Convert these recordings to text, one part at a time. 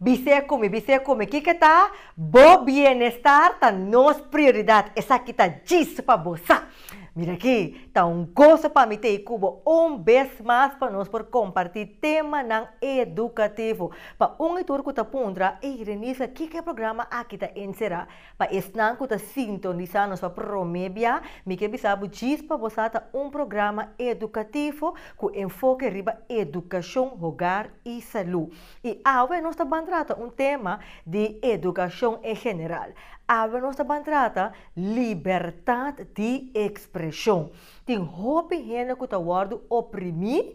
Bis'é ku mi, bis'é ku mi, kiko ta? Bo bienestar ta nos prioridat, esaki ta djis pa bo sa. Mira aki, ta un goso pa mi t'ei ku bo un bes mas pa nos por kompartí temanan edukativo. Pa un i tur ku ta puntra, Ey Renisa, kiko e programa aki ta enserá? Pa esnan ku ta sintonisá nos pa promé bia, mi ke bisa bo djis pa bo sa ta un programa edukativo ku enfoke riba edukashon, hogar i salú. I awe nos ta ban trata un tema di edukashon en general. Awe nos ta ban trata libertat di ekspreshon. Tin hopi hende ku ta wòrdu oprimí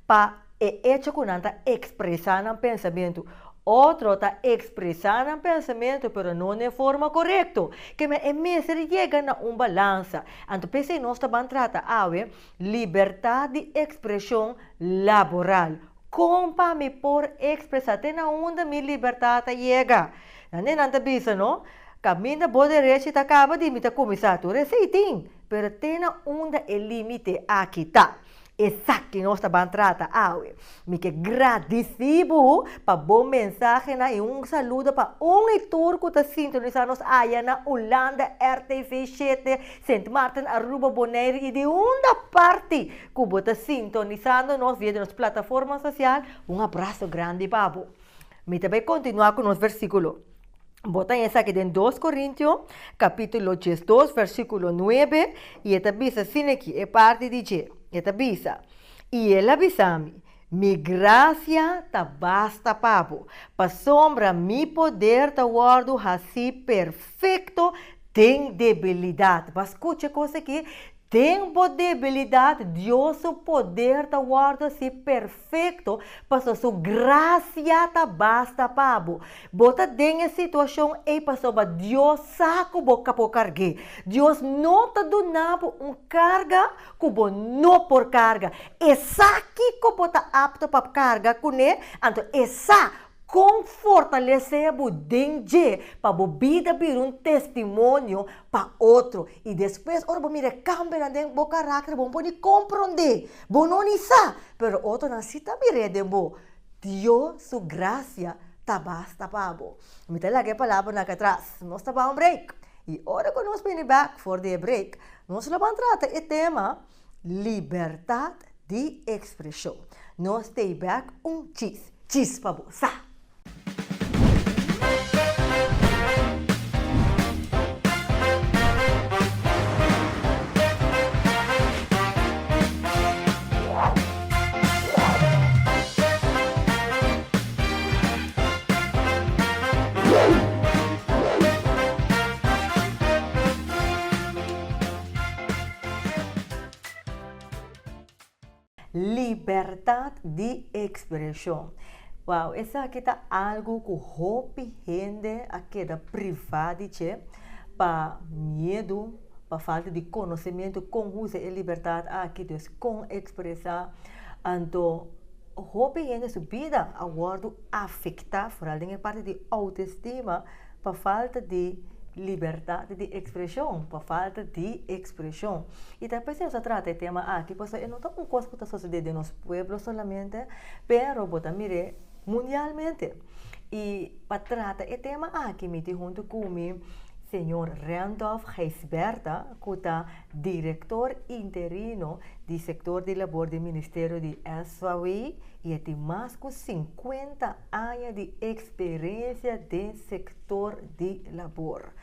pa e echo ku nan ta ekspresá nan pensamentu. Otro ta ekspresá nan pensamentu pero no na e forma korekto. Keme e mester yega na un balansa. Anto p'esei nos ta ban trata awe libertat di ekspreshon laboral. Kon pa mi por ekspresá te na unda mi libertat ta yega? Nan e nan ta bisa no, Kaminda bo derechi ta kaba di mi ta kuminsá. Tur esei tin, pero te na unda e límite aki ta? Esaki nos ta ban trata awe. Mi ke gradisí bo pa bo mensahenan i un saludo pa un i tur ku ta sintonisá nos aya na Hulanda, RTV shete, Sint Maarten, Aruba, Bonaire i di unda parti ku bo ta sintonisando nos via di nos plataforma sosial. Un abraso grandi pa bo. Mi ta bai kontinuá ku nos versíkulo. Bo ta esaki den dos Korintio, kapítulo diesdos, versíkulo nuebe, i e ta bisa asin'aki, e parti di dje, e ta bisa, I el a bisa mi, Mi grasia ta basta pa bo, pasobra mi poder ta wòrdu hasí perfekto den debilidat. Bo a skucha e kos aki? Den bo debilidat, Dios su poder ta wòrdu hasí perfekto, pasobra su grasia ta basta pa bo. Bo ta den e situashon ei pasobra Dios sa ku bo ka por karg'é. Dios no ta duna bo un karga ku bo no por karga. E sa kiko bo ta apto pa karga kuné, anto e sa kon fortalesé bo den dje pa bo bida bira un testimonio pa otro. I despues ora bo mira e kambionan den bo karakter bo no por ni komprondé, bo no ni sa, pero otronan sí ta mir'é den bo. Dios su grasia ta basta pa bo. Mi ta laga e palabranan aki atras. Nos ta bai un break. I ora ku nos bini bek for di e break, nos lo ban trata e tema Libertat di ekspreshon. Nos stay bek un chis. Chis pa bo sa! Libertat di ekspreshon. Wow, esaki ta algu ku hopi hende a keda privá di dje pa miedu, pa falta di konosementu kon usa e libertat aki, dus kon ekspresá. Anto hopi hende su bida a wòrdu afektá, foral den e parti di outestima, pa falta di libertat di ekspreshon, pa falta di ekspreshon. I ta p'esei nos a trata e tema aki, pasobra e no ta un kos ku ta sosodé den nos pueblo solamente, pero bo ta mir'é mundialmente. I pa trata e tema aki mi tin huntu ku mi señor Randolph Gijsbertha, ku ta direktor interino di sektor di labor di Ministerio di SAW i e tin mas ku sinkuenta aña di eksperensia den sektor di labor.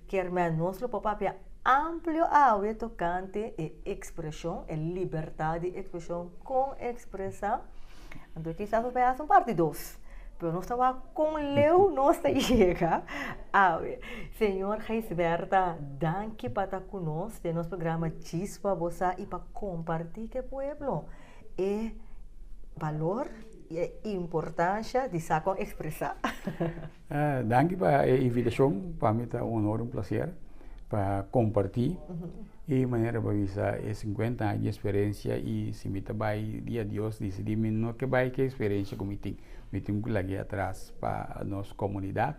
Kier men nos lo por papia amplio awe tokante e ekspreshon, e libertat di ekspreshon, kon ekspresá. Anto kisas nos bai hasi un parti dos, pero nos ta wak kon leu nos ta yega awe. Señor Gijsbertha, danki pa ta ku nos den nos programa Djis pa Bo Sa i pa kompartí ku e pueblo e balor i e importansha di sa kon ekspresá. Danki pa e invitashon, pa mi ta un honor i un plaser pa kompartí i manera bo a bisa e sinkuenta aña di eksperensia i si mi ta bai dia Dios disidí mi no ke bai ku e eksperensia ku mi tin, mi tin ku lag'é atras pa nos komunidat,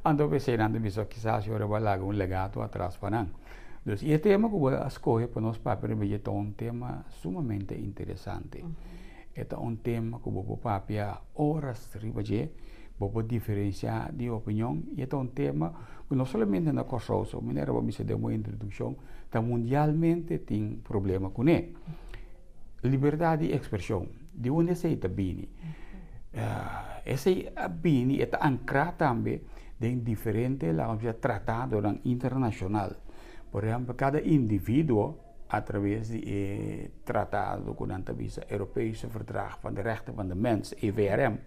anto p'esei nan ta bisa kisas ora bo a laga un legato atras pa nan. Dus i e tema ku bo a skohe pa nos papia riba dje ta un tema sumamente interesante, e ta un tema ku bo por papia oras riba dje. Bo por diferensiá di opinion i e ta un tema ku no solamente na Kòrsou so, manera bo a bisa den bo introdukshon, ta mundialmente tin problema kuné. Libertat di ekspreshon, di unda esei ta bini? Esei a bini, e ta ankrá tambe den diferente, laga nos bisa, tratadonan internashonal. Por ehèmpel, kada individuo a traves di e tratado ku nan ta bisa Europese Verdrag van de Rechten van de Mens, EVRM,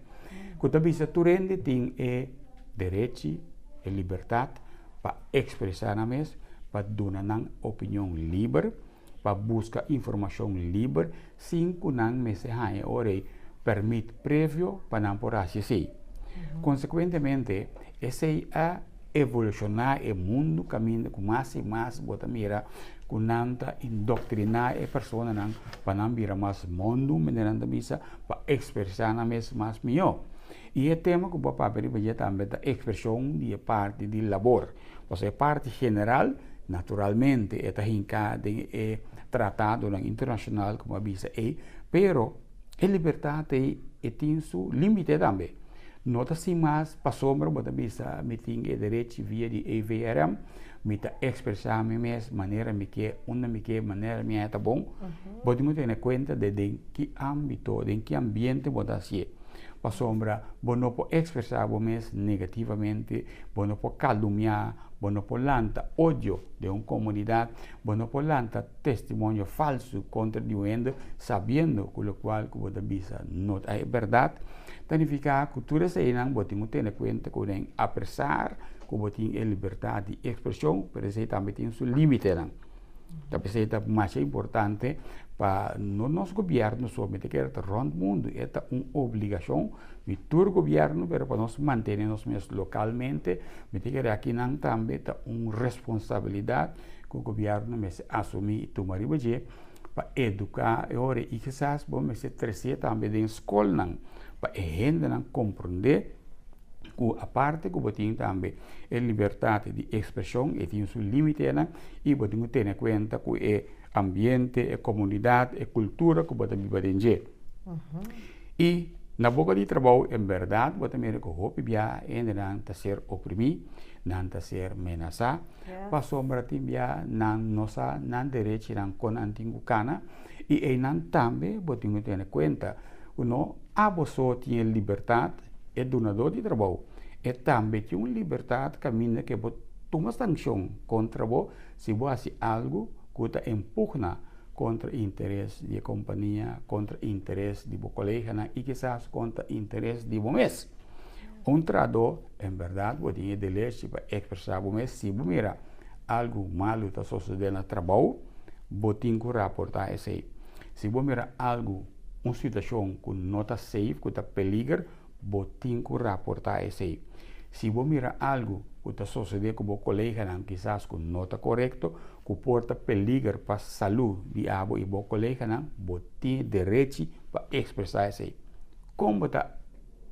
ku ta bisa tur hende tin e derechi, e libertat pa ekspresá nan mes, pa duna nan opinion liber, pa buska informashon liber sin ku nan mester haña ora ei pèrmit previo pa nan por hasi esei. Konsekuentemente, esei a evolushoná e mundu kaminda ku mas i mas bo ta mira ku nan ta indoktriná e personanan pa nan bira mas mundu, manera nan ta bisa, pa ekspresá nan mes mas mihó. I e tema ku bo a papia riba dje tambe ta ekspreshon di e parti di labor. Pasobra e parti general, naturalmente e ta hinká den e tratadonan internashonal komo a bisa ei, pero e libertat ei e tin su límite tambe. No ta sin mas pasobra bo ta bisa mi tin e derechi via di EVRM, mi ta ekspresá mi mes manera mi ke, unda mi ke, manera mi haña ta bon. Bo tin ku tene kuenta de den ki ámbito, den ki ambiente bo ta hasié. Pasobra bo no por ekspresá bo mes negativamente, bo no por kalumniá, bo no por lanta odio den un komunidat, bo no por lanta testimonio falsu kontra di un hende sabiendo ku lokual ku bo ta bisa no ta e bèrdat. Ta nifiká ku tur eseinan bo tin ku tene kuenta ku den apresar ku bo tin e libertat di ekspreshon, pero esei tambe tin su límitenan. Ta p'esei ta masha importante pa no nos gobièrnu so, mi ta kere ta rònt mundu, e ta un obligashon di tur gobièrnu, pero pa nos mantené nos mes lokalmente, mi ta kere akinan tambe ta un responsabilidat ku gobièrnu mester asumí i tuma riba dje pa eduká e ora i kisas bo mester tres'é tambe den skolnan pa e hendenan komprondé ku aparte ku bo tin tambe e libertat di ekspreshon e tin su límitenan i bo tin ku tene kuenta ku e ambiente, e komunidat, e kultura ku bo ta biba den dje. I na boka di trabou en bèrdat bo ta mira ku hopi bia hendenan ta ser oprimí, nan ta ser menasá, pasobra tin bia nan no sa nan derechinan kon nan tin ku kana i einan tambe bo tin ku tene kuenta ku no abo so tin e libertat, E dunadó di trabou e tambe tin un libertat kaminda ke bo tuma sankshon kontra bo si bo hasi algu ku ta empugna kontra interes di e kompania, kontra interes di bo koleganan i kisas kontra interes di bo mes. Un trahadó en bèrdat bo tin e derechi pa ekspresá bo mes si bo mira algu malu ta sosodé na trabou bo tin ku raportá esei. Si bo mira algu un situashon ku no ta safe, ku ta peliger, bo tin ku raportá esei. Si bo mira algu ku ta sosodé ku bo koleganan kisas ku no ta korekto, ku por ta peliger pa salú di abo i bo koleganan, bo tin e derechi pa ekspresá esei. Kon bo ta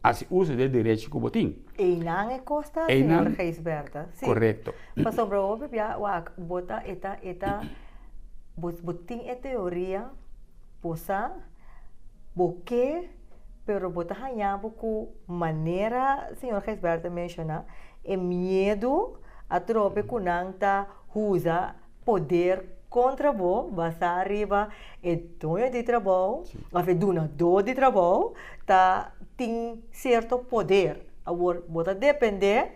hasi uso di e derechi ku bo tin? Einan e kos ta, señor Gijsbertha. Sí. Korekto. Pasobra hopi bia wak bo ta e ta e ta bo bo tin e teoria. Bo sa, bo ke, pero bo ta haña bo ku manera señor Gijsbert a menshoná, e miedu atrobe ku nan ta usa poder kontra bo basá riba e doño di trabou òf e dunadó di trabou ta tin sierto poder. Awor bo ta dependé,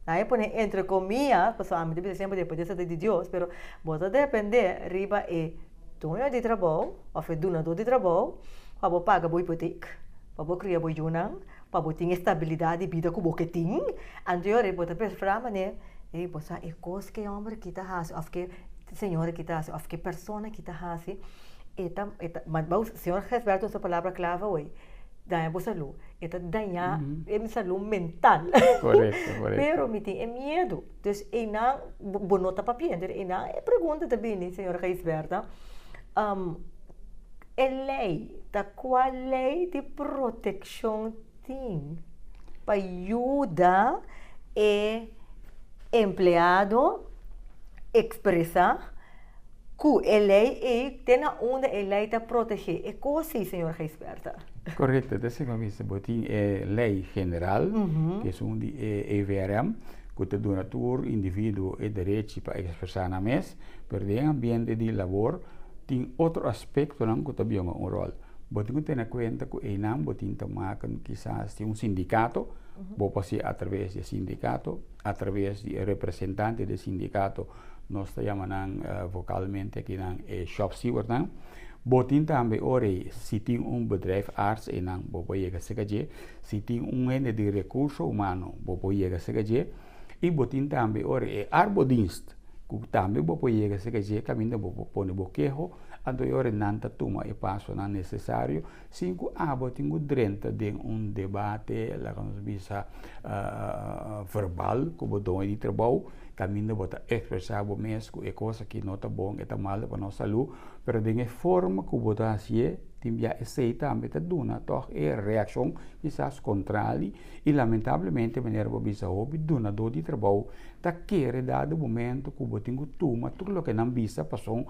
nan e pone entre komia, pasobra ami ta bisa semper e poder ta di Dios, pero bo ta dependé riba e Doño di trabou òf e dunadó di trabou pa bo paga bo hipotek, pa bo kria bo yunan, pa bo tin e stabilidat di bida ku bo ke tin. Anto yora bo ta prefera manera, ey bo sa e kos ku e hòmber aki ta hasi òf ku e señora aki ta hasi òf ku e persona aki ta hasi, e ta, e ta, señor Gijsberto usa palabra klave awor, daña bo salú, e ta daña e mi salú mental. Korekto, korekto. Pero mi tin e miedu. Dus einan bo no ta papia, entonces einan e pregunta ta bini, señora Gijsbertha, e ley, ta cua ley di proteccion tin pa yuda e empleado expresa cu e ley ey te na unda e ley ta protege e cos ey, señora Gijsbertha? Korekto, ta esei ku a bisa bo tin e lei general, ku esun di e EVRM, ku ta duna tur individuo e derechi pa ekspresá nan mes, pero den ambiente di labor tin otro aspektonan ku ta bionga un ròl. Bo tin ku tene kuenta ku einan bo tin ta maka kisas tin un sindikato, bo por hasi atraves di e sindikato, atraves di e representante di e sindikato, nos ta yama nan vokalmente akinan e shòpstewardnan. Bo tin tambe ora ei si tin un bedrijfarts einan bo por yega serka dje, si tin un hende di rekurso humano bo por yega serka dje i bo tin tambe ora e arbodienst ku tambe bo por yega serka dje kaminda bo por pone bo keho, anto e ora nan ta tuma e pasonan nesesario sin ku abo tin ku drenta den un debate laga nos bisa verbal ku bo doño di trabou kaminda bo ta ekspresá bo mes ku e kos aki no ta bon e ta malo pa nos salú. Pero den e forma ku bo ta hasié, tin bia esei tambe ta duna tòg e reakshon kisas kontrali i lamentablemente manera bo bisa hopi dunadó di trabou ta kere dado momento ku bo tin ku tuma tur loke nan bisa pason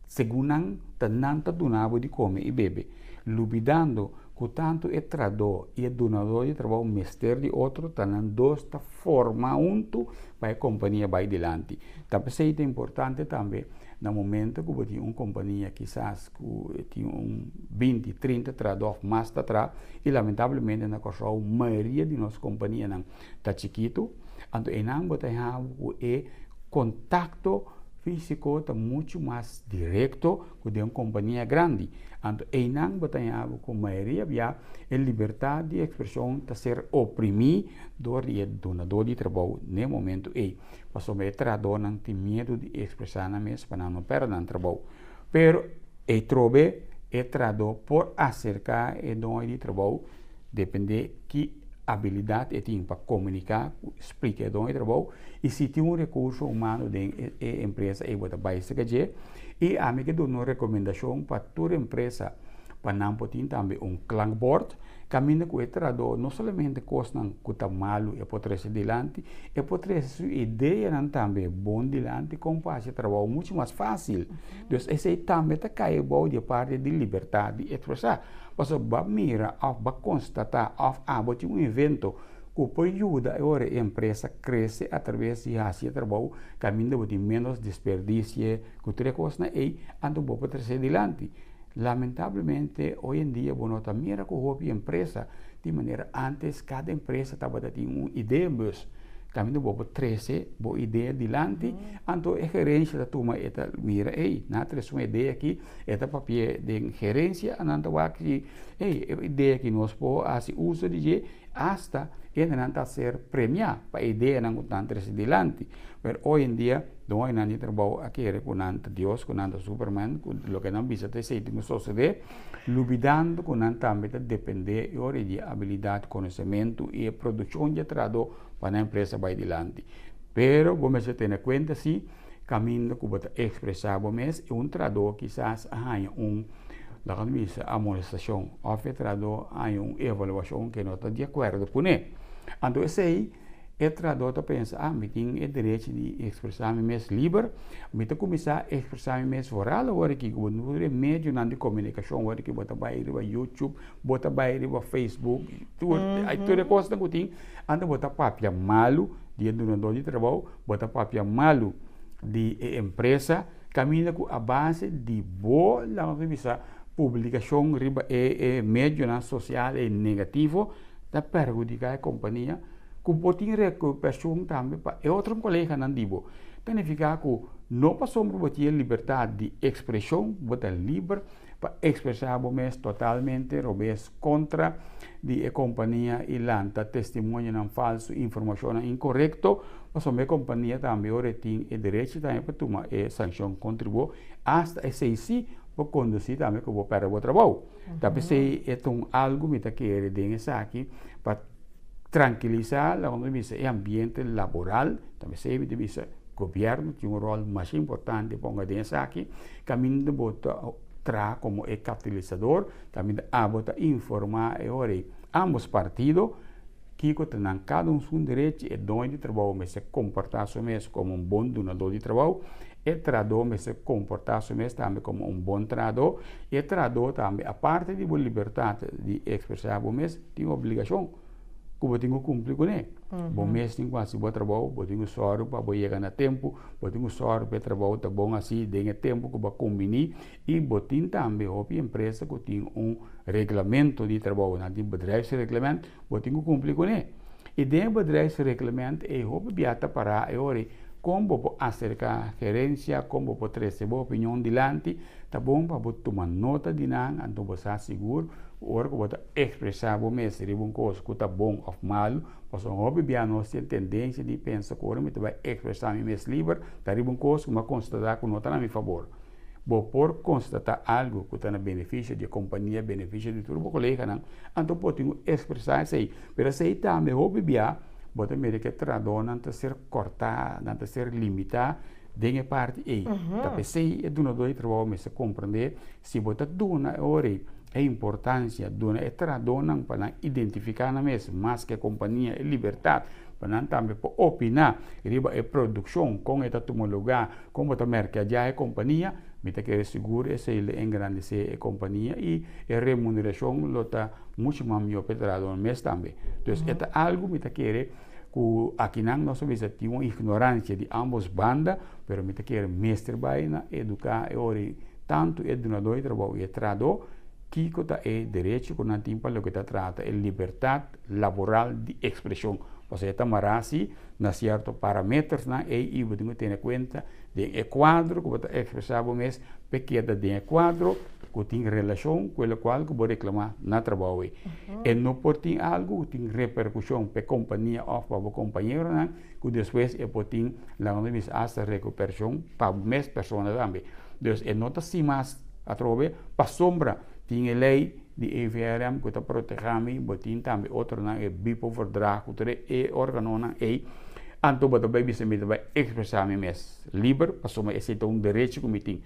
segun nan ta nan ta duna bo di kome i bebe, lubidando ku tantu e trahadó i e dunadó di trabou mester di otro ta nan dos ta forma huntu pa e kompania bai dilanti. Ta p'esei ta importante tambe. Na momento ku bo tin un kompania kisas ku tin un binti, trinta trahadó òf mas ta traha i lamentablemente na Kòrsou mayoria di nos kompanianan ta chikitu, anto einan bo ta haña ku e kontakto físiko ta muchu mas direkto ku den un kompania grandi. Anto einan bo ta haña ku mayoria bia e libertat di ekspreshon ta ser oprimí dor di e dunadó di trabou n'e momento ei. Pasobra e trahadónan tin miedu di ekspresá nan mes pa nan no pèrdè nan trabou. Pero e trobe e trahadó por aserká e doño di trabou dependé ki abilidat e tin pa komuniká ku splika e doño di trabou i si tin un rekurso humano den e empresa ei bo ta bai serka dje. I ami ke duna un rekomendashon pa tur empresa pa nan por tin tambe un klankbord kaminda ku e trahadó no solamente kosnan ku ta malu e por trese dilanti, e por trese su ideanan tambe bon dilanti kon pa hasi e trabou muchu mas fásil. Dus esei tambe ta kai bou di e parti di libertat di ekspresá. Pasobra bo a mira òf bo a konstatá òf abo tin un invento ku por yuda e ora e empresa krese atraves di hasi e trabou kaminda bo tin ménos desperdisie ku tur e kosnan ei, anto bo por trese dilanti. Lamentablemente hoy en dia bo no ta mira ku hopi empresa di manera antes kada empresa tabata tin un ideeënbus kaminda bo por trese bo idea dilanti anto e gerencia ta tuma e ta mira ey nan a trese un idea aki e ta papia den gerencia nan ta wak si ey e idea aki nos por hasi uso di dje hasta hendenan ta ser premia pa e ideanan ku nan trese dilanti pero hoy en dia Doñonan di trabou a kere ku nan ta Dios, ku nan ta Superman, ku loke nan bisa ta esei tin ku sosodé, lubidando ku nan tambe ta dependé e ora di abilidat, konosementu i e produkshon di e trahadó pa nan empresa bai dilanti. Pero bo mester tene kuenta si kaminda ku bo ta ekspresá bo mes i un trahadó kisas a haña un, laga nos bisa, amonestashon òf e trahadó a haña un evaluashon ku e no ta di akuerdo kuné. Anto esei. E trahadó ta pensa, ah, mi tin e derechi di ekspresá mi mes liber, mi ta kuminsá ekspresá mi mes foral awor aki ku bo no tur e medionan di komunikashon awor aki bo ta bai riba YouTube, bo ta bai riba Facebook, tur tur e kosnan ku tin, anto bo ta papia malu di e dunadó di trabou, bo ta papia malu di e empresa, kaminda ku a base di bo, laga nos bisa, publikashon riba e e medionan sosial e negativo, ta perhudiká e kompania ku bo tin rekuperashon tambe pa e otro koleganan di bo. Ta nifiká ku no pasobra bo tin e libertat di ekspreshon bo ta liber pa ekspresá bo mes totalmente robes kontra di e kompania i lanta testimonionan falsu, informashonnan inkorekto, pasobra e kompania tambe ora e tin e derechi tambe pa tuma e sankshon kontra bo, asta esei si por kondusí tambe ku bo pèrdè bo trabou. Ta p'esei e ta un algu mi ta kere den esaki pa trankilisá laga nos bisa e ambiente laboral, ta p'esei mi ta bisa gobièrnu tin un ròl masha importante ponga den esaki, kaminda bo ta traha komo e katalisador, kaminda abo ta informá e ora ei ámbos partido kiko ta nan kada un su derechi, e doño di trabou mester komportá su mes komo un bon dunadó di trabou. E trahadó mester komportá su mes tambe komo un bon trahadó i e trahadó tambe aparte di bo libertat di ekspresá bo mes tin obligashon ku bo tin ku kumpli kuné. Bo mes tin ku hasi bo trabou, bo tin ku sòru pa bo yega na tempu, bo tin ku sòru pa e trabou ta bon hasí den e tempu ku bo a kumbiní i bo tin tambe hopi empresa ku tin un reglamento di trabou, nan tin bedrijfsreglement, bo tin ku kumpli kuné. I den e bedrijfsreglement ei hopi bia ta pará e ora ei kon bo por aserká gerensia, kon bo por trese bo opinion dilanti, ta bon pa bo tuma nota di nan, anto bo sa sigur ku ora ku bo ta ekspresá bo mes riba un kos ku ta bon òf malu, pasobra hopi bia nos tin tendensia di pensa ku ora mi ta bai ekspresá mi mes liber ta riba un kos ku mi a konstatá ku no ta na mi fabor. Bo por konstatá algu ku ta na benefisio di e kompania, benefisio di tur bo koleganan, anto bo tin ku ekspresá esei. Pero esei tambe hopi bia bo ta mira ku e trahadónan ta ser kòrtá, nan ta ser limitá den e parti ei. Ta p'esei e dunadó di trabou mester komprendé si bo ta duna e ora ei e importansia, duna e trahadónan pa nan identifiká nan mes mas ku e kompania e libertat pa nan tambe por opiná riba e produkshon, kon e ta tuma lugá, Kon bo ta merkadjá e kompania? Mi ta kere sigur esei lo engrandesé e kompania i e remunerashon lo ta muchu mas mihó pa e trahadónan mes tambe. Dus e ta algu mi ta kere ku akinan nos a bisa tin un ignoransia di ambos banda, pero mi ta kere mester bai na eduká e ora ei tantu e dunadó di trabou i e trahadó kiko ta e derecho ku nan tin pa loke ta trata e libertat laboral di ekspreshon. Pasobra e ta mará si na sierto parametersnan ei i bo tin ku tene kuenta den e kuadro ku bo ta ekspresá bo mes p'e keda den e kuadro ku tin relashon ku e lokual ku bo reklamá na trabou ei. E no por tin algu ku tin reperkushon p'e kompania òf pa bo kompañeronan ku despues e por tin laga nos bisa asta rekupershon pa bo mes persona tambe. Dus e no ta sin mas atrobe pasobra tin e lei di EVRM ku ta protehá mi, bo tin tambe otronan e Bipo-verdrag ku tur e organonan ei, anto bo ta bai bisa mi ta bai ekspresá mi mes liber pasobra esei ta un derecho ku mi tin.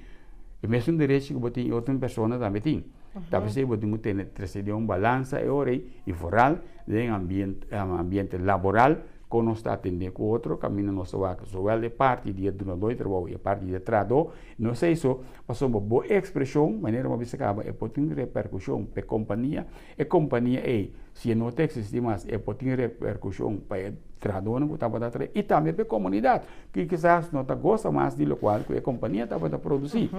E mesun derecho ku bo tin e otro persona tambe tin. Ta p'esei bo tin ku tene trese den un balansa e ora ei i foral den ambiente laboral kon nos ta atendé ku otro kaminda nos ta wak zowel e parti di e dunadó di trabou i e parti di e trahadó. No esei so. Pasobra bo ekspreshon, manera bo a bisa kaba, e por tin reperkushon pa e kompania. E kompania ei, si e no ta eksistí mas, e por tin reperkushon pa e trahadónan ku tabata traha i tambe pa e komunidat, ku kisas no ta gosa mas di lokual ku e kompania tabata produsí.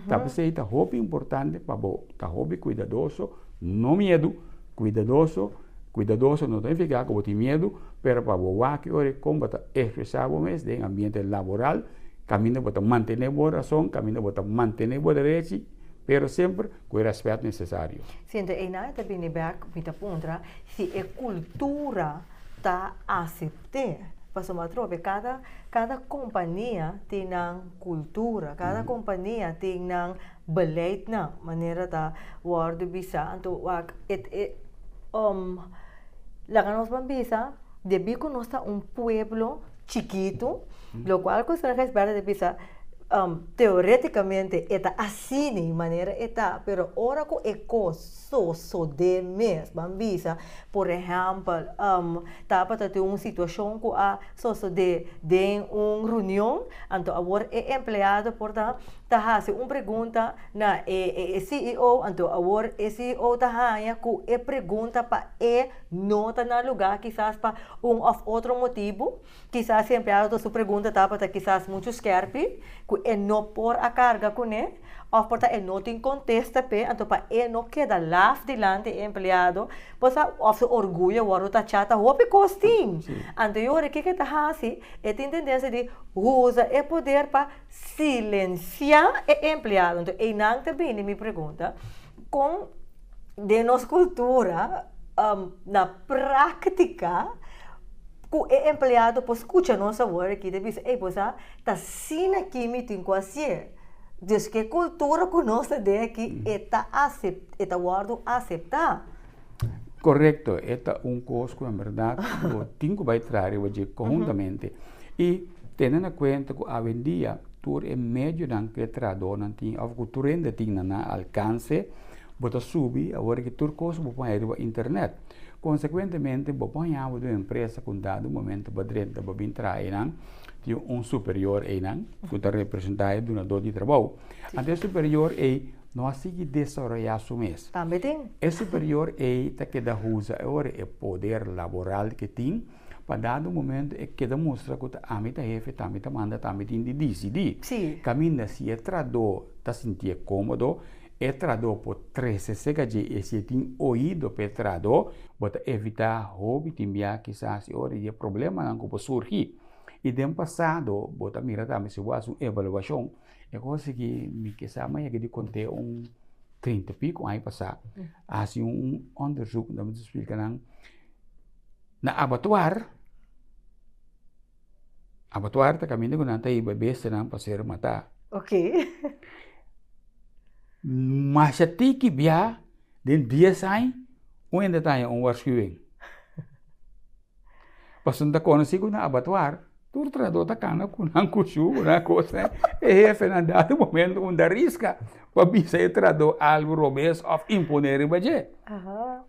Ta p'esei ta hopi importante pa bo ta hopi kuidadoso, no miedu, kuidadoso, kuidadoso no ta nifiká ku bo tin miedu, pero pa bo wak ora kon bo ta ekspresá bo mes den ambiente laboral, Kaminda bo ta mantené bo rason, kaminda bo ta mantené bo derechi, pero semper ku e rèspèt nesesario. Si, enton einan e ta bini bèk, mi ta puntra si e kultura ta asept'é. Pasobra atrobe kada kada kompania tin nan kultura, kada kompania tin nan beleidnan, manera ta wòrdu bisá. Anto wak e e laga nos ban bisa debí ku nos ta un pueblo chikitu, lokual ku Sra. Gijsbertha ta bisa teoreticamente e ta asina e manera e ta, pero ora ku e kos sosodé mes, ban bisa, por ehèmpel, tabata tin un situashon ku a sosodé den un reunion, anto awor e empleado por ta ta hasi un pregunta na e CEO, anto awor e CEO ta haña ku e pregunta pa e no ta na lugá kisas pa un òf otro motibu, kisas e empleado su pregunta tabata kisas muchu skèrpi, ku e no por a karga kuné, òf por ta e no tin kontesta p'e, anto pa e no keda laf dilanti e empleado, bo sa, òf su orguyo wòrdu tachá, ta hopi kos tin. Anto e ora kiko e ta hasi? E tin tendensia di usa e poder pa silensiá e empleado. Anto einan ta bini mi pregunta, kon den nos kultura na práktika ku e empleado por skucha nos awor aki ta bisa ey bo sa ta asina aki mi tin ku hasié dus ke kultura ku nos ta den aki e ta e ta wòrdu aseptá. Korekto e ta un kos ku en bèrdat bo tin ku bai traha riba dje konhuntamente i tene na kuenta ku awendia tur e medionan ku e trahadónan tin òf ku tur hende tin na nan alkanse bo ta subi awor ki tur kos bo por haña riba internet. Konsekuentemente bo por haña bo den un empresa ku un dado momento bo drenta bo bin traha einan. Tin un superior einan ku ta representá e dunadó di trabou. Anto e superior ei no a sigui desaroyá su mes. Tambe tin. E superior ei ta keda usa e ora e poder laboral ke tin pa dado momento e keda mustra ku ta ami ta hefe, ta ami ta manda, ta ami tin di disidí. Kaminda si e trahadó ta sintié kómodo, e trahadó por trese serka dje i si e tin oido pa e trahadó, bo ta evitá hopi tin bia kisas e ora di e problemanan ku por surgi. I den pasado bo ta mira tambe si bo hasi un evaluashon, e kos aki mi ke sa mi a yega di kont'é un trinta i piko aña pasá, a hasi un onderzoek nan ta splika nan na abatuar, abatuar ta kaminda ku nan ta hiba e bestianan pa ser matá. Masha tiki bia den dies aña un hende ta haña un warschuwing. Pasobra ta konosí ku na abatuar tur trahadó ta kana ku nan kushú, ku nan kosnan. E hefenan dado momento un ta riska pa bisa e trahadó algu robes òf imponé riba dje.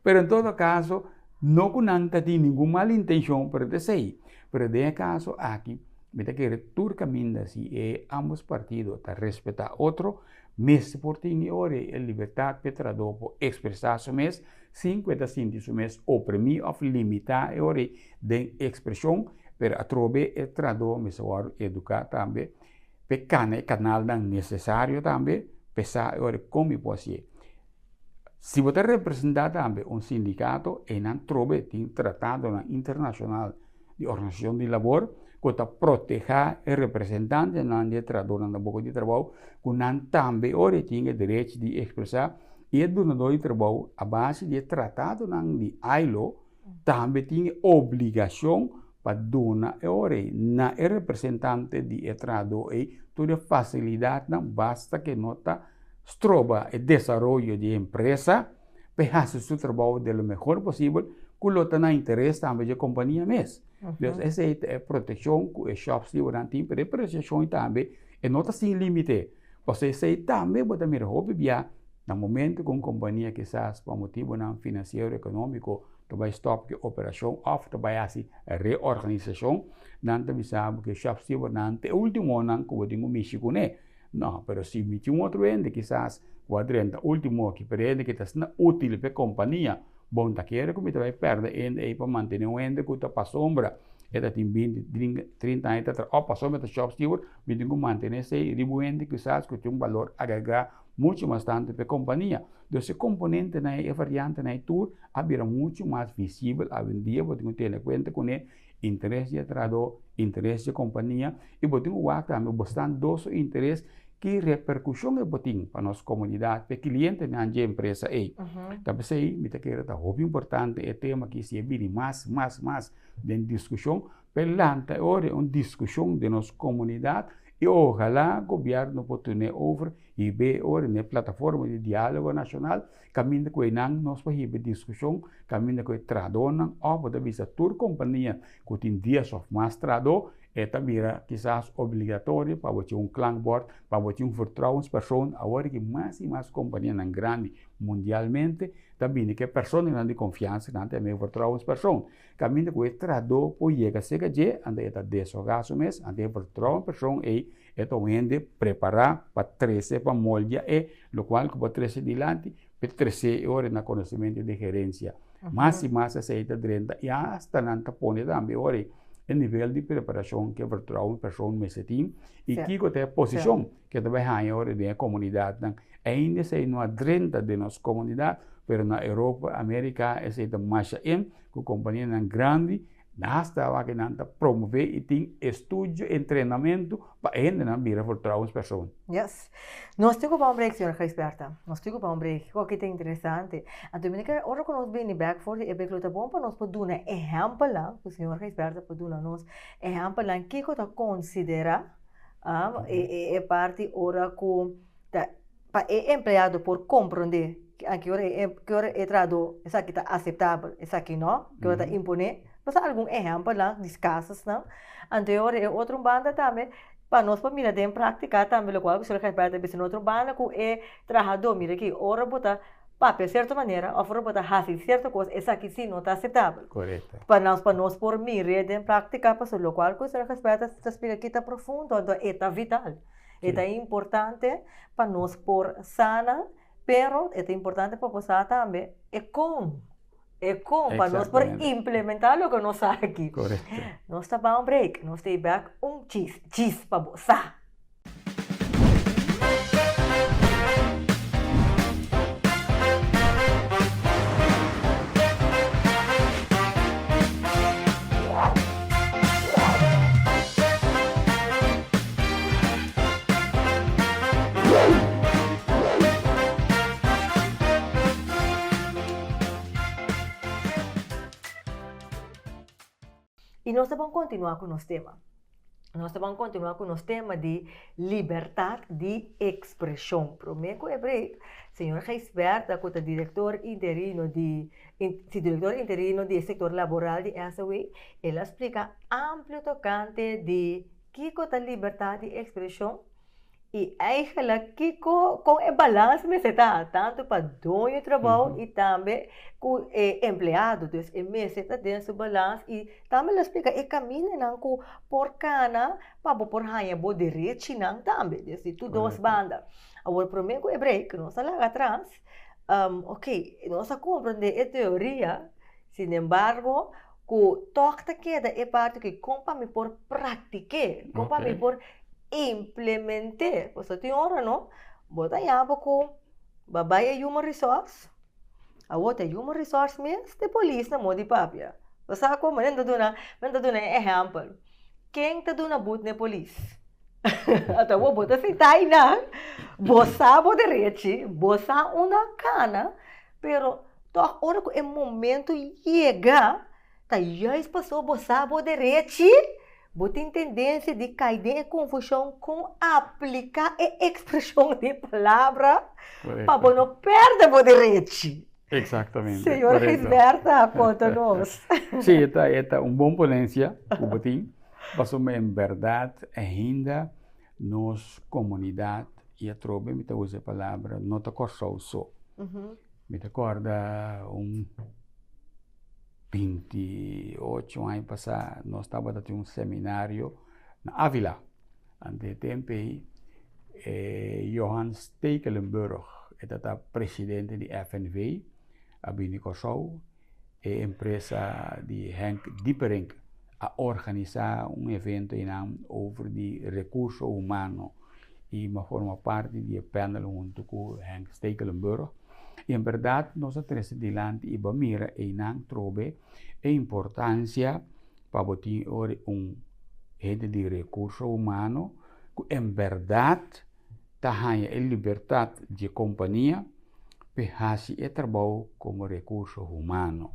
Pero en todo kaso, no ku nan ta tin ningun mal intenshon, pero ta esei. Pero den e kaso aki, mi ta kere tur kaminda si e ambos partido ta respetá otro, mester por tin e ora e libertat pa e trahadó por ekspresá su mes sin ku e ta sinti su mes oprimí òf limitá e ora ei den ekspreshon, pero atrobe e trahadó mester wòrdu eduká tambe pa e kana e kanalnan nesesario tambe pa e sa e ora kon mi por hasié. Si bo ta representá tambe un sindikato, einan trobe tin tratadonan internashonal di organisashon di labor ku ta protehá e representantenan di e trahadónan na boka di trabou ku nan tambe ora e tin e derechi di ekspresá i e dunadó di trabou a base di e tratadonan di ILO tambe tin e obligashon pa duna e ora ei na e representante di e trahadó ei tur e fasilidatnan basta ke no ta stroba e desaroyo di e empresa pa e hasi su trabou de lo mehor posibel ku lo ta na interes tambe di e kompania mes. Dus esei ta e protekshon ku e shòpstewardnan tin, pero e protekshon tambe e no ta sin límite. Pasobra esei tambe bo ta mira hopi bia na momento ku un kompania kisas pa motibunan finansiero ekonómiko ta bai stòp ku e operashon òf ta bai hasi reorganisashon, nan ta bisa bo ku e shòpstewardnan ta e últimonan ku bo tin ku mishi kuné. No, pero si mi tin un otro hende kisas ku a drenta último aki, pero e hende ki ta asina útil pa e kompania, bon ta kere ku mi ta bai pèrdè e hende ei pa mantené un hende ku ta pasobra e ta tin binti, trinta aña ta traha, òf pasobra e ta shòpsteward, mi tin ku mantené esei riba un hende kisas ku tin un balor agregá muchu mas tantu pa e kompania. Dus e komponentenan ei, e variantenan ei tur a bira muchu mas visibel awendia, bo tin ku tene kuenta kuné Interes di e trahadó, interes di e kompania i bo tin ku wak tambe bo stan dos su interes ki reperkushon e por tin pa nos komunidat, pa e klientenan dje empresa ei. Ta p'esei mi ta kere ta hopi importante e tema aki si e bini mas, mas, mas den diskushon pa e lanta e ora un diskushon den nos komunidat i ohalá gobièrnu por tene over i be ora na e plataforma di diálogo nashonal Kaminda ku einan nos por hiba e diskushon, kaminda ku e trahadónan òf bo ta bisa tur kompania ku tin dies òf mas trahadó, e ta bira kisas obligatorio pa bo tin un klankbord, pa bo tin un vertrouwenspersoon. Awor aki mas i mas kompanianan grandi mundialmente ta bini ku e personanan di konfiansa ku nan ta yama e vertrouwenspersoon. Kaminda ku e trahadó por yega serka dje, anto e ta deshogá su mes, anto e vertrouwenspersoon ei E ta un hende prepará pa trese, pa moldia e lokual ku bo trese dilanti, pa e tres'é e ora na konosementu di gerensia. Mas i mas esei ta drenta i asta nan ta pone tambe e ora e nivel di preparashon ku e vertrouwen persoon mester tin i kiko ta e posishon ku e ta bai haña e ora den e komunidatnan. Ainda esei no a drenta den nos komunidat, pero na Europa, Amerika esei ta masha in ku kompanianan grandi Hasta awor ke nan ta promove i tin estudio, entrenamentu pa e hendenan bira vertrouwenspersoon. Yes. Nos tin ku pa un break, señor Gijsbertha. Nos tin ku pa un break. Kiko aki ta interesante. Anto mi ta kere ora ku nos bini bek for di e break lo ta bon pa nos por duna ehèmpelnan, ku señor Gijsbertha por duna nos ehèmpelnan kiko ta konsiderá e parti ora ku ta pa e empleado por komprondé a ki ora e ki ora e trahadó esaki ta aseptabel, esaki no, ki ora ta imponé. Nos a algun ehèmpelnan di kasosnan. Anto e ora e otro banda tambe pa nos por mira den práktika tambe lokual ku señor Gijsbertha ta bisa na otro banda ku e trahadó mira aki ora bo ta. papia sierto manera òf ora bo ta hasi sierto kos, esaki sí no ta aseptabel. Korekto. Pa nos pa nos por mir'é den práktika pasobra lokual ku señor Gijsbert ta splika aki ta profundo, anto e ta vital. E ta importante pa nos por sana, pero e ta importante pa bo sa tambe e kon, e kon pa nos por implementá loke nos sa aki. Korekto. Nos ta ban un break, nos ta e bèk un chis, chis pa bo sa. I nos ta ban kontinuá ku nos tema. Nos ta ban kontinuá ku nos tema di libertat di ekspreshon. Promé ku e break, señor Gijsbertha ku ta direktor interino di si direktor interino di e sektor laboral di SOW, el a splika amplio tokante di kiko ta libertat di ekspreshon i eigenlijk kiko kon e balans mester ta, tantu pa doño di trabou i tambe ku e empleado. Dus e mester ta den su balans i tambe el a splika e kamindanan ku por kana pa bo por haña bo derechinan tambe, dus di tur dos banda. Awor promé ku e break nos a laga atras, ok, nos a komprendé e teoria, sinembargo ku tòg ta keda e parti ku kon pa mi por praktik'é, kon pa mi por implement'é. Pasobra tin ora no, bo ta yaba ku bo a bai e human resource, awor ta e human resource mes ta e polis na moda di papia. Bo sa kon? Mi ta duna, mi ta duna e ehèmpel, ken ta duna but na e polis? Anto awor bo ta sinta einan, bo sa bo derechi, bo sa unda kana, pero tòg ora ku e momento yega, ta juist pasobra bo sa bo derechi, bo tin tendensia di kai den e konfushon kon apliká e ekspreshon di palabra pa bo no pèrdè bo derechi. Eksaktamente. Señor Gisberta, konta nos. Sí, e ta e ta un bon ponensia ku bo tin, pasobra en bèrdat ainda nos komunidat, i atrobe mi ta usa e palabra, no ta Kòrsou so. Mi ta kòrda un 28 aña pasá nos tabata tin un seminario na Ávila. Ante e tempu ei e Johan Stekelenburg, e tabata presidente di FNV, a bini Kòrsou. E empresa di Henk Dieperink a organisá un evento einan over di rekurso humano i mi a forma parti di e panel huntu ku Henk Stekelenburg. I en bèrdat nos a trese dilanti i bo a mira einan trobe e importansia pa bo tin ora un hende di rekurso humano ku en bèrdat ta haña e libertat di e kompania p'e hasi e trabou komo rekurso humano.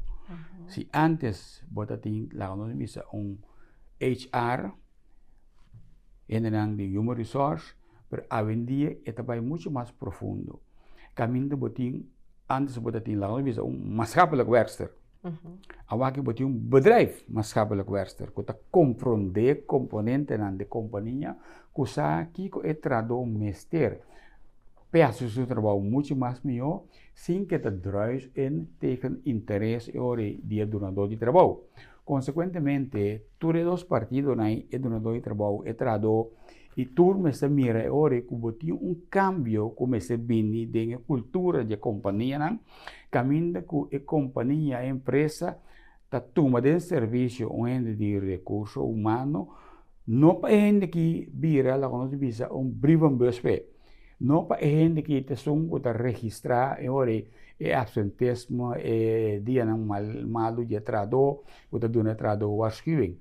Si ántes bo ta tin laga nos bisa un HR, hendenan di human resource, pero awendia e ta bai mucho mas profundo. Kaminda bo tin, antes bo ta tin laga nos bisa un maatschappelijk werkster. Awaki bo tin un bedrijf maatschappelijk werkster ku ta komprondé komponentenan di kompania ku sa kiko e trahadó mester p'e hasi su trabou mucho mas mihó sin ke ta druis in tegen interes e ora di e dunadó di trabou. Konsekuentemente, tur e dos partidonan, e dunadó di trabou, e trahadó, i tur mester mira e ora ku bo tin un kambio ku mester bini den e kultura di e kompanianan, kaminda ku e kompania, e empresa ta tuma den servisio un hende di rekurso humano, no pa e hende ki bira, laga nos bisa, un brievenbus p'e. No pa e hende ki ta esun ku ta registrá e ora ei e absentismo, e dianan malu di e trahadó, ku ta duna e trahadó waarschuwing.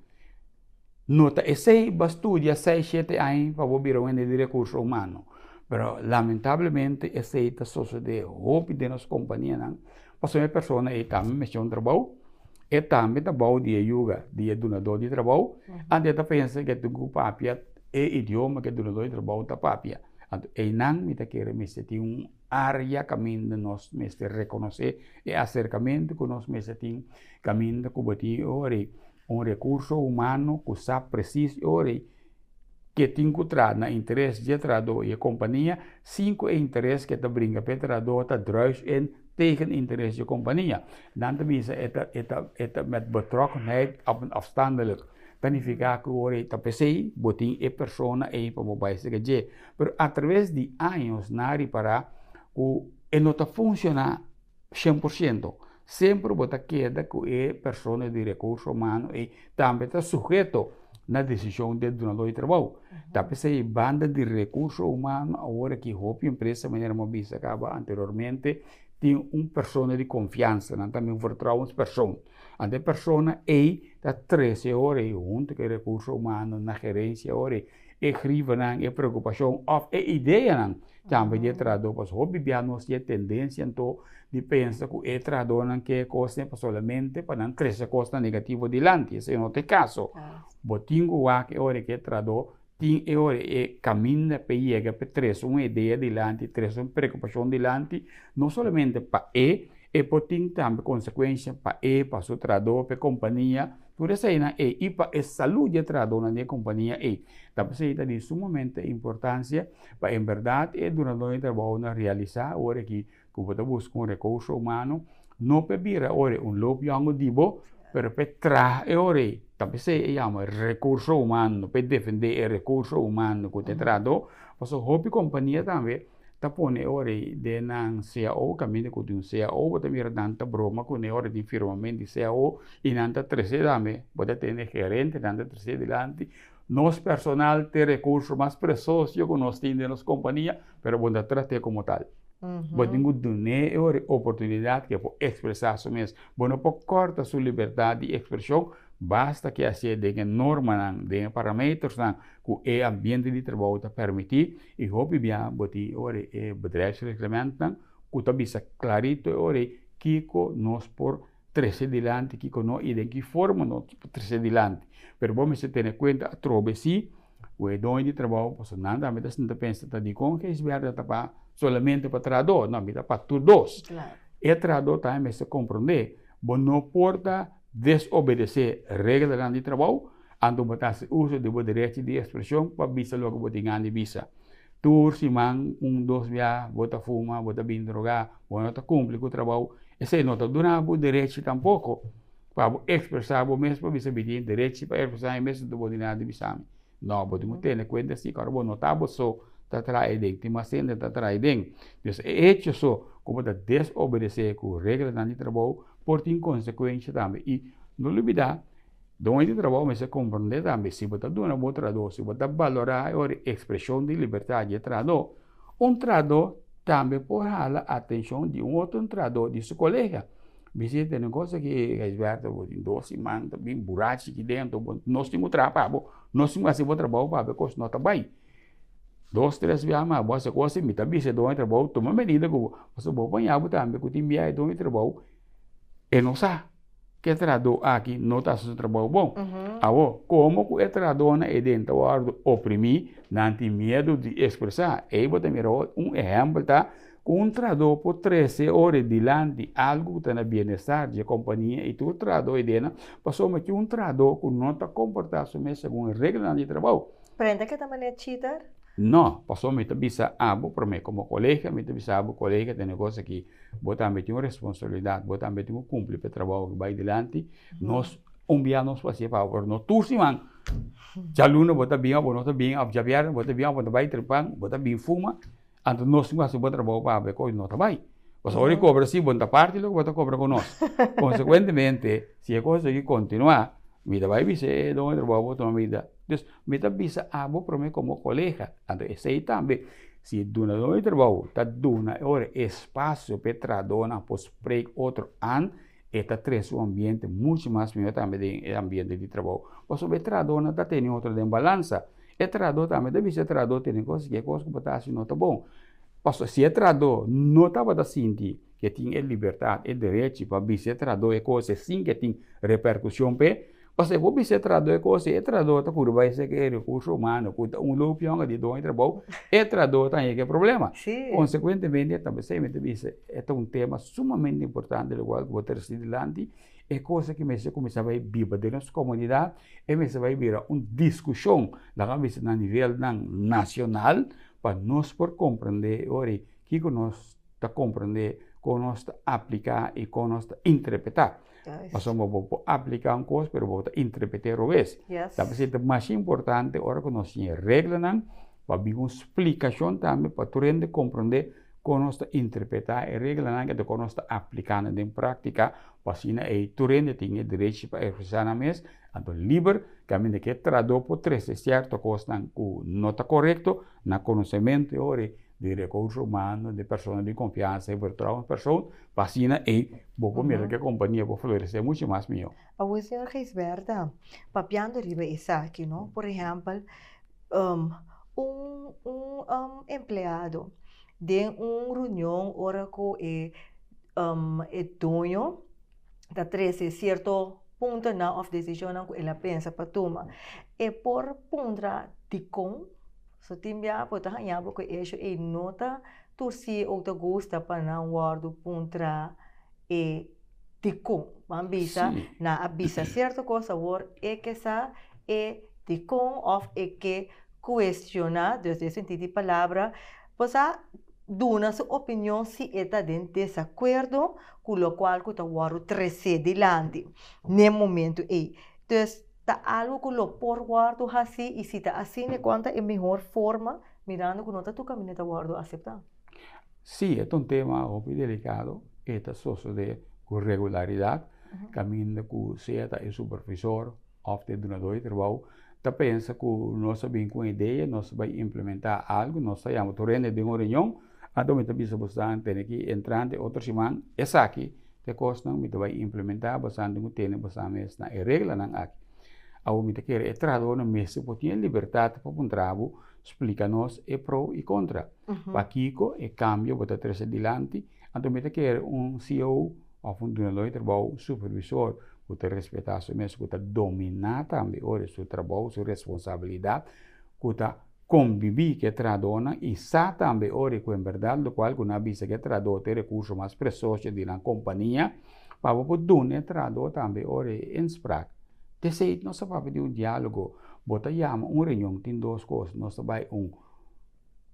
No ta esei bo a studia seis, shete aña pa bo bira un hende di rekurso humano. Pero lamentablemente esei ta sosodé hopi den nos kompanianan, pasobra e persona ei tambe mester un trabou, e tambe ta bou di e yuga di e dunadó di trabou, anto e ta pensa ku e tin ku papia e idioma ku e dunadó di trabou ta papia. Anto einan mi ta kere mester tin un área kaminda nos mester rekonosé e aserkamentu ku nos mester tin kaminda ku bo tin e ora ei un rekurso humano ku sa presis e ora ei ke tin ku traha na interes dje trahadó i e kompania sin ku e interes ke ta bringa pa e trahadó ta druis in. tegen interes di e kompania. Nan ta bisa e ta e ta e ta met betrokkenheid op een afstandelijk. Ta nifiká ku ora ta p'esei bo tin e persona ei pa bo bai serka dje. Pero atraves di años nan a ripará ku e no ta funshoná 100%. Semper bo ta keda ku e persona di rekurso humano ei tambe ta suheto na desishon di e dunadó di trabou. Ta p'esei banda di rekurso humano awor aki hopi empresa manera mi a bisa kaba anteriormente tin un persona di konfiansa, nan ta mi un vertrouwenspersoon. Anto e persona ei ta trese ora ei huntu ku e rekurso humano na gerensia ora ei e grievennan, e preokupashon òf e ideanan tambe di e trahadó. Pasobra hopi bia nos tin e tendensia anto di pensa ku e trahadónan ke e kosnan pa solamente pa nan trese kosnan negativo dilanti. Esei no ta e kaso. Bo tin ku wak e ora ku e trahadó tin e ora e kaminda pa e yega pa e trese un idea dilanti, trese un preokupashon dilanti, no solamente pa e, e por tin tambe konsekuensia pa e, pa su trahadó, pa e kompania. Tur eseinan ei i pa e salud di e trahadónan di e kompania ei. Ta p'esei ta di sumamente importansia pa en bèrdat e dunadó di trabounan realisá ora ki ku bo ta buska un rekurso humano, no p'e bira ora un loopjongen di bo, pero p'e traha e ora ei. Ta p'esei e yama rekurso humano, p'e defendé e rekurso humano ku ta e trahadó, pasobra hopi kompania tambe ta pone e ora ei den nan cao, kaminda ku tin un cao bo ta mira nan ta broma kuné ora tin firmamento di cao i nan ta trese tambe, bo ta tende gerentenan ta trese dilanti, nos personal ta e rekurso mas presosio ku nos tin den nos kompania, pero bo no ta trat'é komo tal. Bo tin ku dun'é e ora e oportunidat ku e por ekspresá su mes. Bo no por kòrta su libertat di ekspreshon basta ku e hasié den e normanan, den e parametersnan ku e ambiente di trabou ta permití i hopi bia bo tin e ora e bedrijfsreglementnan ku ta bisa klarito e ora ei kiko nos por trese dilanti, kiko no i den ki forma nos por trese dilanti. Pero bo mester tene kuenta atrobe si ku e doño di trabou pasobra nan tambe ta sinta pensa ta dikon Gijsbertha ta pa solamente pa trahadó, no mi ta pa tur dos. E trahadó tambe mester komprondé bo no por ta desobedesé reglanan di trabou. Anto bo ta hasi uso di bo derechi di ekspreshon pa bisa loke bo tin gana di bisa. Tur siman un dos bia bo ta fuma, bo ta bin drogá, bo no ta kumpli ku trabou. Esei no ta duna bo derechi tampoko pa bo ekspresá bo mes pa bisa mi tin derechi pa ekspresá mi mes anto bo tin nada di bisa mi. No, bo tin ku tene kuenta si ku ora bo no ta bo so ta traha aden, tin mas hende ta traha aden. Dus e echo so ku bo ta desobedesé ku reglanan di trabou por tin konsekuensha tambe. I no lubidá Doño di trabou mester komprondé tambe si bo ta duna bo trahadó, si bo ta balorá e ora ekspreshon di libertat di e trahadó, un trahadó tambe por hala atenshon di un otro trahadó di su kolega. Bisí tene kos aki Gijsberto, bo tin dos siman ta bin burachi aki dentro, bo nos tin ku traha pa bo, nos tin ku hasi bo trabou pa bo, e kos no ta bai. Dos tres bia mas bo hasi kos mi ta bisa e doño di trabou tuma medida ku bo, pasobra bo por haña bo tambe ku tin bia e doño di trabou e no sa. Ku e trahadó aki no ta hasi su trabou bon. Awor, komo ku e trahadónan ei den ta wòrdu oprimí, nan tin miedu di ekspresá. Ei bo ta mira awor un ehèmpel ta ku un trahadó por trese ora dilanti algu ku ta na bienestar di e kompania i tur trahadó ei den, pasobra tin un trahadó ku no ta komportá su mes segun e reglanan di trabou. Prende ke ta manera cheater? No, pasobra mi ta bisa abo promé komo kolega, mi ta bisa abo kolega tene kos aki. Bo tambe tin un responsabilidat, bo tambe tin ku kumpli pa e trabou ku bai dilanti. Nos un bia nos por hasié pa bo, pero no tur siman. Djaluna bo ta bin òf bo no ta bin, òf djabièrnè bo ta bin òf bo ta bai trempan, bo ta bin fuma, anto nos tin ku hasi bo trabou pa bo, e kos no ta bai. Pasobra ora di kobra si bo no ta parti loke bo ta kobra ku nos. Konsekuentemente, si e kos aki kontinuá, mi ta bai bisa e doño di trabou bo tuma medida. Dus, mi ta bisa abo promé komo kolega, anto esei tambe. Si e dunadó di trabou ta duna e ora espasio pa e trahadónan por spreek otro an, e ta trese un ambiente muchu mas mihó tambe den e ambiente di trabou. Pasobra e trahadónan ta tene otro den balansa. E trahadó tambe ta bisa e trahadó tene kos ki e kos ku bo ta hasi no ta bon. Pasobra si e trahadó no tabata sinti ku e tin e libertat, e derechi pa bisa e trahadó e kos sin ku e tin reperkushon p'e, Pasobra e por bisa e trahadó e kos ei, e trahadó ta kuru bai seka e rekurso humano ku ta un lopion di doño di trabou, e trahadó ta haña ke problema. Konsekuentemente ta p'esei mi ta bisa e ta un tema sumamente importante lokual ku bo ta risibi dilanti, e kos aki mester kuminsá bai biba den nos komunidat, e mester bai bira un diskushon, laga bisa na nivelnan nashonal pa nos por komprendé e ora ei kiko nos ta komprendé. Kon nos ta apliká i kon nos ta interpretá. Pasobra bo por apliká un kos pero bo ta interpret'é robes. Ta p'esei ta masha importante ora ku nos siña e reglanan pa bin un splikashon tambe pa tur hende komprondé kon nos ta interpretá e reglanan i kon nos ta apliká nan den práktika pa asina ei tur hende tin e derechi pa ekspresá nan mes anto liber kaminda ku e trahadó por trese sierto kosnan ku no ta korekto na konosementu e ora ei di rekurso humano, di persona di konfiansa i vertrouwenspersoon, pa asina ei bo por mira ku e kompania por floresé muchu mas mihó. Awor señor Gijsbertha, papiando riba esaki no, por ehèmpel un un empleado den un reunion ora ku e e doño ta trese sierto puntonan òf desishonnan ku el a pensa pa tuma, e por puntra dikon? So tin bia bo ta haña bo ku e esho ei no ta tur CEO ta gusta pa nan wòrdu puntra e dikon. Bo a bisa, nan a bisa sierto kos awor e ke sa e dikon òf e ke kuestioná, dus den sentido di palabra, bo sa duna su opinion si e ta den desakuerdo ku lokual ku ta wòrdu tresé dilanti n'e momentu ei. Dus Ta algo ku lo por wòrdu hasí i si ta asina e kuan ta e mihor forma mirando ku no ta tur kaminda ta wòrdu aseptá? Sí, e ta un tema hopi delikado, e ta sosodé ku regularidat kaminda ku sea ta e supervisor òf ta e dunadó di trabou ta pensa ku nos a bin ku un idea, nos a bai implementá algu, nos ta yama tur hende den un reunion, anto mi ta bisa boso tene ki entrante otro siman esaki Ta e kosnan mi ta bai implementá basante ku tene basá mes na e reglanan aki. Awor mi ta kere e trahadornan mester por tin e libertat pa puntra bo splika nos e pro i kontra. Pakiko e kambio bo ta trese dilanti? Anto mi ta kere un ceo òf un dunadó di trabou, un supervisor ku ta respetá su mes, ku ta dominá tambe ora su trabou, su responsabilidat, ku ta Kombibí ku e trahadónan i sa tambe ora ku en bèrdat lokual ku nan a bisa ku e trahadó ta e rekurso mas presosio di nan kompania, pa bo por duna e trahadó tambe ora e inspraak. T'esei nos ta papia di un diálogo. Bo ta yama un reunion tin dos kos, nos ta bai un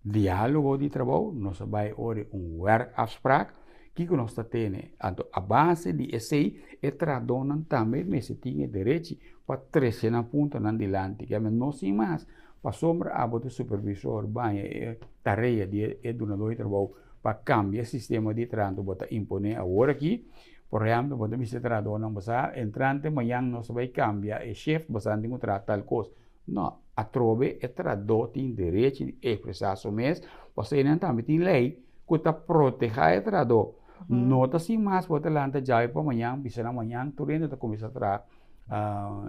diálogo di trabou, nos ta bai ora un werkafspraak. Kiko nos ta tene? Anto a base di esei e trahadónan tambe mester tin e derechi pa trese nan puntonan dilanti. Keme no sin mas Pasobra abo ta supervisor baña e tarea di e dunador di trabou pa cambia e sistema di traha bo ta impone awor aki. Por ehempel bo ta bisa e trahadornan bo sa entrante mañan nos ta bay cambia e shift bo sa tin cu traha tal cos. No, atrobe e trahador tin derechi di expresa su mes pasobra nan tambe tin ley cu ta proteha e trahador. No ta sin mas bo ta lanta djawe pa mañan bisa nan mañan tur hende ta cuminsa traha.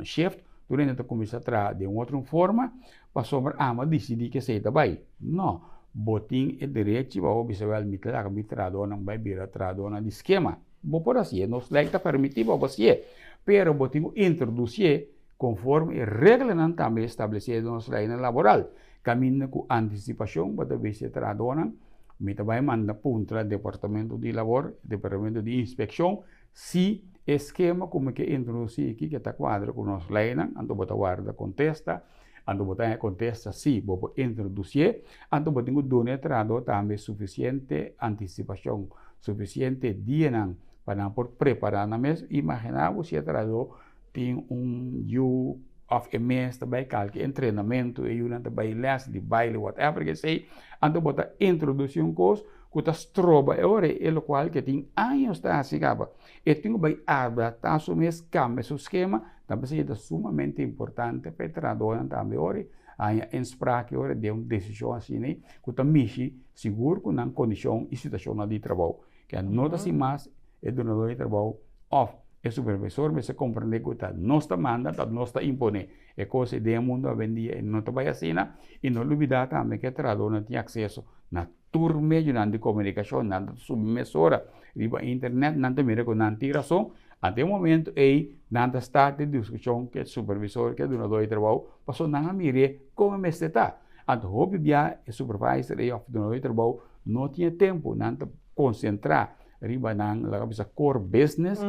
Shift, tur hende ta kuminsá traha den un otro forma pasobra amo a disidí ku esei ta bai. No, bo tin e derechi pa bo bisa wèl mi ta laga mi trahadónan bai bira trahadónan di skema. Bo por hasié, nos lei ta permití pa bo hasié, pero bo tin ku introdusié konforme e reglanan tambe establesé den nos leinan laboral. Kaminda ku antisipashon bo ta bisa e trahadónan, mi ta bai manda puntra departamento di labor, departamento di inspekshon, Si e skema ku mi ke introdusí aki ke ta kuadra ku nos leinan, anto bo ta warda kontesta, anto bo ta haña kontesta si bo por introdusié, anto bo tin ku duna e trahadó tambe sufisiente antisipashon, sufisiente dianan pa nan por prepará nan mes. Imaginá bo si e trahadó tin un yu òf e mes ta bai kalke entrenamentu, e yunan ta bai lès di baile, whatever ke esei, anto bo ta introdusí un kos ku ta stroba e ora ei, e lokual ke tin años ta hasi kaba. E tin ku bai adaptá su mes, kambia su skema, ta p'esei ta sumamente importante pa e trahadónan tambe ora ei haña inspraak e ora den un desishon asina ei ku ta mishi sigur ku nan kondishon i situashonnan di trabou. Ke no ta sin mas e dunadó di trabou òf e supervisor mester komprendé ku ta nos ta manda, ta nos ta imponé. E kos ei den e mundu awendia e no ta bai asina i no lubidá tambe ku e trahadónan tin akseso na tur medionan di komunikashon, nan ta subi mesora riba internet, nan ta mira ku nan tin rason, ante e momento ei nan ta start e diskushon ku e supervisor, ku e dunadó di trabou, pasobra nan a mir'é kon e mester ta. Anto hopi bia e supervisor ei òf dunadó di trabou no tin e tempu, nan ta konsentrá riba nan laga bisa core business,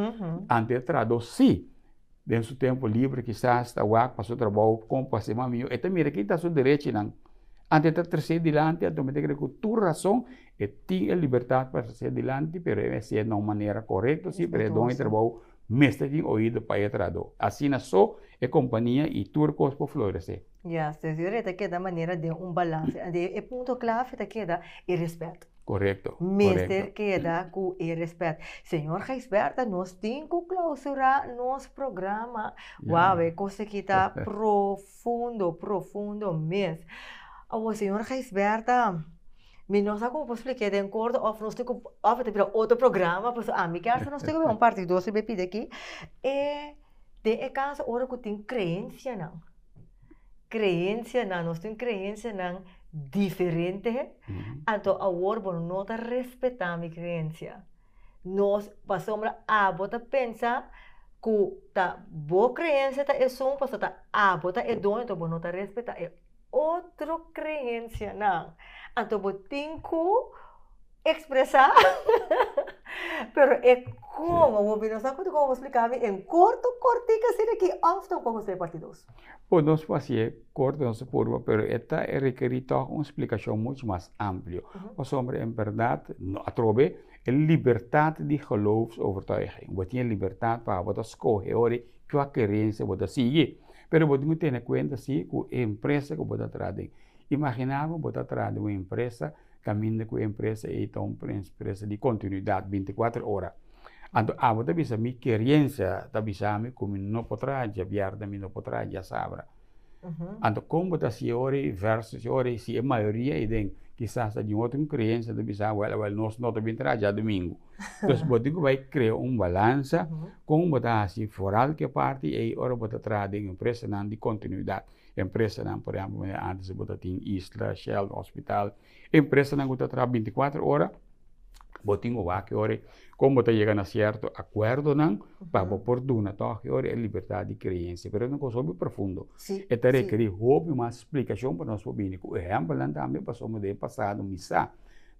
ante e trahadó sí den su tempu libre kisas ta wak pa su trabou kon pa hasi mas mihó, e ta mira ki ta su derechinan. Anto e ta tresé dilanti, anto mi ta kere ku tur rason e tin e libertat pa tresé dilanti, pero e mester na un manera korekto si, pero e don e trabou mester tin oido pa e trahadó. Asina so e kompania i tur kos por floresé. Yes, dus e ta keda manera den un balanse. E punto klave ta keda e rèspèt. Korekto, korekto. Mester keda ku e rèspèt. Señor Gijsbertha, nos tin ku klousurá nos programa. Wou, e kos aki ta profundo, profundo mes. Awor, señor Gijsbertha, mi no sa kon por splik'é den korto òf nos tin ku, òf e ta bira otro programa, pasobra ami kier sa nos tin ku bira un parti dos riba e pida aki. E, den e kaso ora ku tin kreensianan. Creencianan, nos tin creencianan diferente, anto awor bo no ta respeta mi creencia. Nos, pasobra abo ta pensa cu ta bo creencia ta esun, pasobra ta abo ta e doño, anto bo no ta respeta e otro creencianan. Anto bo tin cu expresa, pero e con, awor mi no sa con bo splica mi en corto cortica asina aki of ta un poco esei parti dos. Bo nos por hacié corto nos a purba, pero e ta e rekerí tog un splicacion mucho mas amplio, pasobra en berdad no atrobe e libertad di geloofsovertuiging, bo tin e libertad pa bo ta scoge ora cua kerencia bo ta sigui, pero bo tin cu tene cuenta si cu e empresa cu bo ta traha den. Imagina bo bo ta traha den un empresa Kaminda ku e empresa ei ta un empresa di kontinuidat bintikuater ora. Anto abo ta bisa mi keriensia ta bisa mi ku mi no por traha djabièrnè, mi no por traha djasabra. Anto kon bo ta hasi e ora ei versus e ora ei si e mayoria ei den kisas ta di un otro kreensia ta bisa wèl awèl nos no ta bin traha djadumingu. Entonces bo tin ku bai krea un balansa kon bo ta hasi foral ku e parti ei ora bo ta traha den empresanan di kontinuidat. Empresanan, por ehempel, manera antes bo ta tin Isla, Shell, hospital, empresanan ku ta traha bintikuater ora, bo tin ku wak e ora ei kon bo ta yega na sierto akuerdonan pa bo por duna tòg e ora e libertat di kreensia. Pero e ta un kos hopi profundo. E ta rekerí hopi mas splikashon pa nos por bini ku ehèmpelnan tambe pasobra den pasado mi sa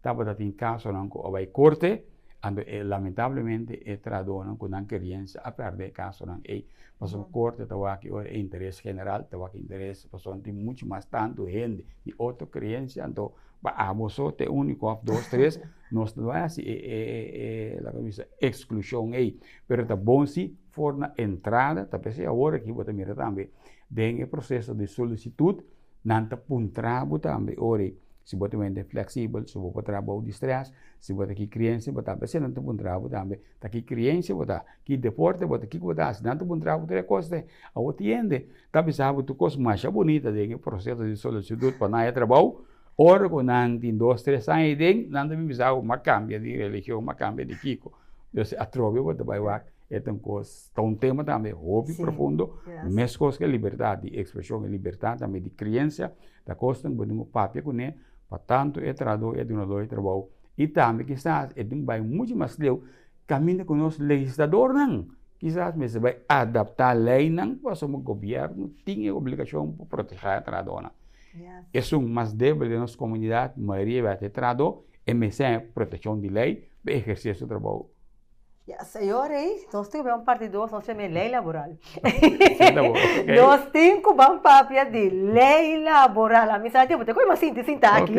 tabata tin kasonan ku a bai korte. Anto e lamentablemente e trahadónan ku nan keriensia a pèrdè e kasonan ei. Pasobra korte ta wak e ora e interes general, ta wak interes pasobra tin muchu mas tantu hende di otro kreensia, anto pa abo so ta e úniko òf dos tres, nos no bai hasi e e e laga bisa eksklushon ei. Pero ta bon si for na entrada, ta p'esei awor aki bo ta mira tambe den e proseso di solisitut, Nan ta puntra bo tambe ora si bo ta wende fleksibel, si bo por traha bou di strès, si bo ta ki kriensia bo ta. P'esei nan ta puntra bo tambe ta ki kriensia bo ta, ki deporte bo ta, kiko bo ta hasi. Nan ta puntra bo tur e kos te. Awor tin hende ta bisa bo tur kos masha bunita den e proseso di solisitut pa nan haña trabou, ora ku nan tin dos tres aña aden nan ta bin bisa bo m'a kambia di religion, m'a kambia di kiko. Entonces atrobe bo ta bai wak e ta un kos, ta un tema tambe hopi profundo, meskos ku e libertat di ekspreshon, e libertat tambe di kreensia, ta kosnan ku bo tin ku papia kuné pa tantu e trahadó i e dunadó di trabou i tambe kisas e tin ku bai muchu mas leu kaminda ku nos legisladornan kisas mester bai adaptá leinan pasobra gobièrnu tin e obligashon pa protehá e trahadónan. Esun mas débil den nos komunidat mayoria bes ta e trahadó E mester proteccion di ley pa eherce su trabou. Ya, señor ey, nos tin cu ban parti dos, nos tin ley laboral. Nos tin cu ban papia di ley laboral. Ami sa tin, bo ta cu mas sinti sinta aki.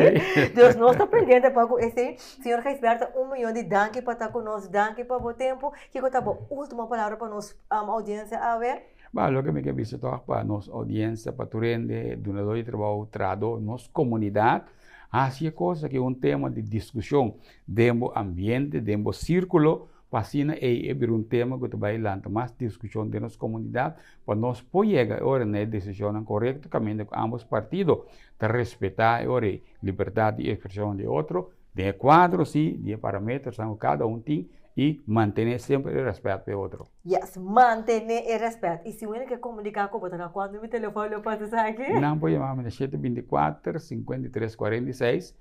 Dus nos ta pendiente pa cu esey. Señor Gijsberto, un miyon di danki pa ta cu nos, danki pa bo tempo. Kico ta bo ultimo palabra pa nos audiencia awe? Ba, loke mi ke bisa tog pa nos audiencia, pa tur hende, dunador di trabou, trahador, nos comunidad, Hasi e kos aki un tema di diskushon den bo ambiente, den bo sírkulo, pa asina ei e bira un tema ku ta bai lanta mas diskushon den nos komunidat, pa nos por yega e ora na e desishonnan korekto kaminda ku ámbos partido ta respetá e ora ei libertat di ekspreshon di e otro, den e kuadro sí di e parametersnan ku kada un tin i mantené semper e rèspèt pa e otro. Yes, mantené e rèspèt. I si un hende ke komuniká ku bo, ta na kua numero telefòn lo pasa esaki? Nan por yama mi na shete bintikuater, sinkuenta i tres, kuarenta i seis.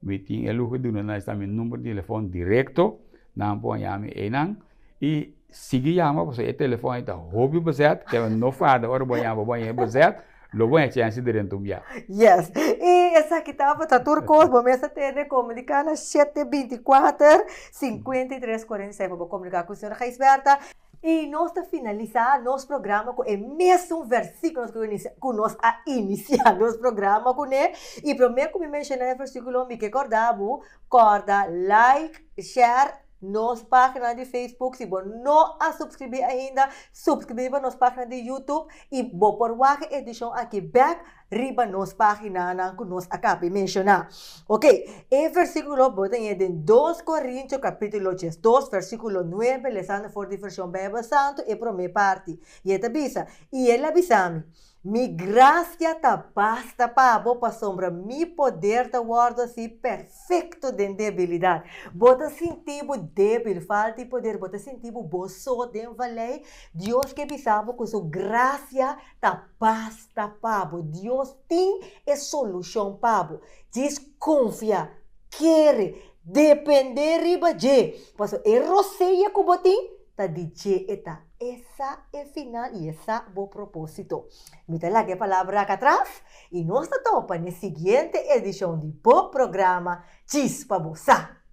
Mi tin e luho di duna nan esta mi numero di telefòn direkto. Nan por haña mi einan. I sigui yama pasobra e telefòn ei ta hopi bezet, ke no fada ora bo yama bo haña e bezet. Lo bo haña chènse di renta un bia. Yes. I esaki tabata tur kos. Bo mes a tende komuniká na shete bintikuater, 53, 46 pa bo komuniká ku señor Gijsbertha. I nos ta finalisá nos programa ku e mesun versíkulo ku nos a inisiá nos programa kuné. I promé ku mi menshoná e versíkulo, mi ke kòrda bo, kòrda like, share nos página di Facebook. Si bo no a supskribí ainda, supskribí riba nos página di YouTube i bo por wak e edishon aki bèk riba nos paginanan ku nos a kaba menshoná. Ok, e versíkulo bo ta haña den Dos Korintio kapítulo diesdos versíkulo nuebe, lesando for di Vershon Beibel Santu e promé parti. I e ta bisa, I el a bisa mi, Mi grasia ta basta pa bo, pasobra mi poder ta wòrdu hasi perfekto den debilidat. Bo ta sinti bo débil, falta di poder, bo ta sinti bo bo so den valei? Dios ke bisa bo ku su grasia ta basta pa bo. Dios tin e solushon pa bo. Djis konfia, kere, dependé riba dje. Pasobra e rosea ku bo tin ta di dje e ta. E sa e final i e sa bo propósito. Mi ta laga e palabra ak atras i nos ta topa n'e siguiente edishon di bo programa Djis pa Bo Sa.